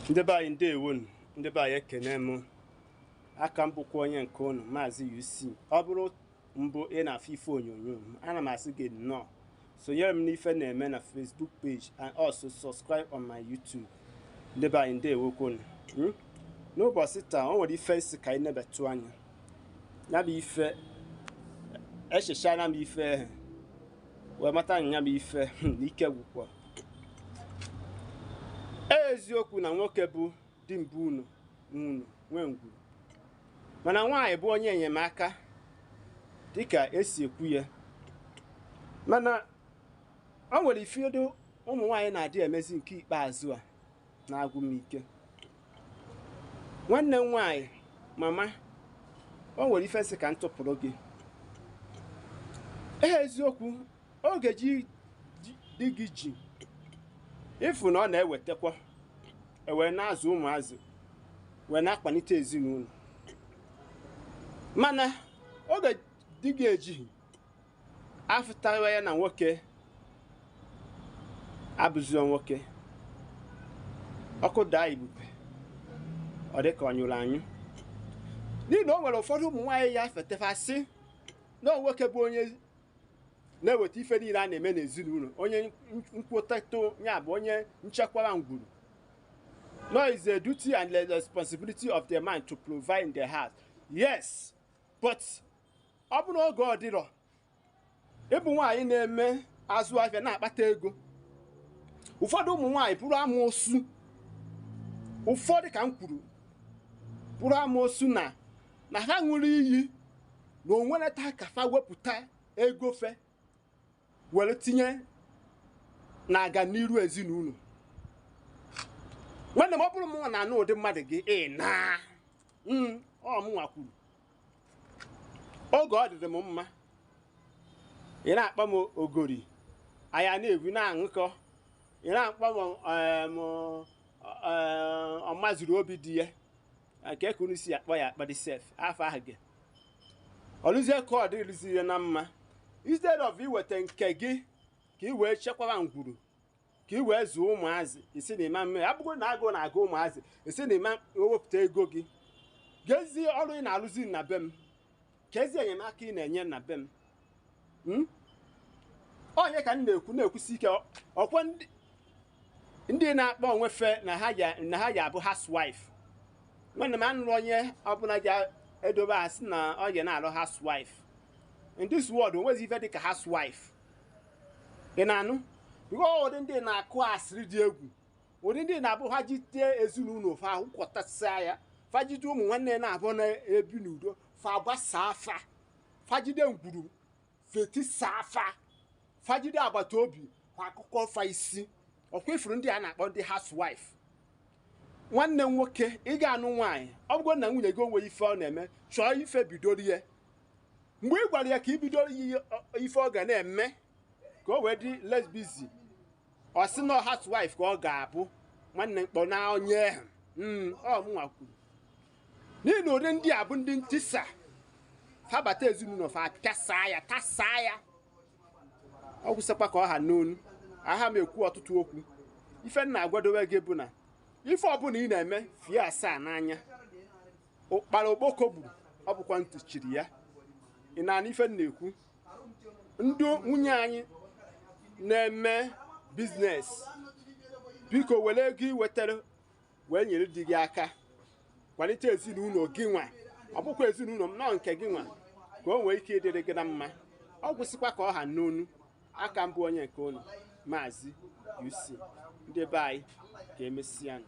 Ndị be anyị, ndewonu. Ndị be anyị, ekene m. Aka m bụkwa onye nke unu, Maazị UC. Ọ bụrụ mbụ ị na-afụ ife onyonyo m, ana m asị gị nnọọ. Sonyere m n'ife na-eme na Facebook page and also subscribe on my YouTube. Ndị be anyị, ndewokwonu. N'ụbọchị taa, o nwere ife isi ka anyị nebetụ anya. Ya bụ ife echechara m ife ahụ wee mata na ya bụ ife n'ike gwụkwa. Eziokwu na nwoke bụ dimkpa, unu unu nwee ngwuru, mana nwaanyị bụ onye enyemaka dịka esi ekwu ya. Mana o nwere ifedo ụmụ nwaanyị na-adị emezi nke ikpeazụ a na-agwụ m ike. Nwanne m nwaanyị, mama, o nwere ife sị ka m tụpụrụ gị. Ee, eziokwu, oge ji di gị ji ịfụ na ọ na-ewetakwa ewee na-azụ ụmụazị wee na-akpalite ezinụlọ, mana oge di gị ejighị afụtawa ya na nwoke abụzio nwoke. Ọkụ daa ibube, ọ dị ka ọ nyụrụ anyụ, n'ihi na o nwere ụfọdụ ụmụ nwaanyị ya fetefasị na nwoke bụ onye na-eweta ife niile a na-eme n'ezinụlọ, onye nkwụtatụ ya bụ onye nchekwara ngwuru. No, is a duty and the responsibility of the man to provide in the house, yes, but ọ bụrụ oge ọ dịrọ, ịbụ nwaanyị na-eme azụ ahịa na-akpata ego. Ụfọdụ ụmụ nwaanyị bụrụ amoosu, ụfọdụ ka m kwuru bụrụ amoosu na ha ṅụrụ iyi na onweneta ka fa wepụta ego fe were tinye na-aga n'iru ezinụlọ. Nwanne m, ọ bụrụ mụnwa na-anụ ụdị mmadụ gị, ị na ọ mụnwa kwuru oge ọ dịrị m mma, ị na-akpọ m ogori, anyị a na-ebu na-aṅụkọ, ị na-akpọ m ọmazuru obi dị ya nke ka unu si akpọ ya, akpọ dị sef afọ ahụ gị ọlụzie ka ọ dịrịzi ya na mma. Instead of iweta nke gị ka ị wee chekwaba ngwuru, ka ị wee zụọ ụmụazị, isi na ịma mme abụgo na agụụ na-agụ ụmụazị, isi na ịma wepụta ego gị gezie ọrụ ị na-arụzi na be m, ka ezi enyemaka ị na-enye na be m. Onye ka m na-ekwu na-ekwusi ike ọkwa ndị na-akpọ onwe fe na ha ya abụ housewife. Nwanne m, anụrụ onye ọbụla ga-edobe asị na ọ ga na-alụ housewife. In this world, onwezi ife dị ka housewife. Ị na-anụ? Because ụdị ndị na-akụ asịrị dị egwu, ụdị ndị na-abụ ha jite ezinụlọ fa kwọtasịa ya, fajide ụmụ nwanne na-abụ na-ebi n'udo, fa gbasaa afa, fajide ngwuru fetisa afa, fajide agbata obi kwa akụkọ fa isi. Ọkwa ifuru ndị a na-akpọ ndị housewife. Nwanne m nwoke, ị ga-anụ nwaanyị, ọ bụgo na nwunye gị onwe ife ọ na-eme, chọọ ife bidoro ya. Mgbe ị gwara ya ka ị bidoro ya ife ọ ga na-eme ka o wee dị less busy, ọ sị na housewife ka ọ ga-abụ. Nwanne, mkpọ na onye ọ mụnwa kwuru, n'ihi na ụdị ndị a bụ ndị ntisa. Fabata ezinụlọ, fa pịasaa ya, tasaa ya. Ọ gwụsịkwa ka ọ ha n'onu aha m ekwu ọtụtụ okwu. Ife m na-agwadowe gị bụ na ife ọbụla ị na-eme, fie asaa n'anya. Ụkpara okpoko gburu, ọ bụkwa ntị chiri ya. Ị na-anụ ife m na-ekwu? Ndị nwunye anyị na-eme business, biko, were ego ị wetara wee nyere di gị aka kwalite ezinụlọ gị nwa. Ọ bụkwa ezinụlọ m nọ nke gị nwa, ka o nwee ike ịdịrị gị na mma. Ọ gwụsịkwa ka ọ ha n'onu. Aka mbụ onye nke unu, Maazị UC. Ndị be anyị, ka emesịa.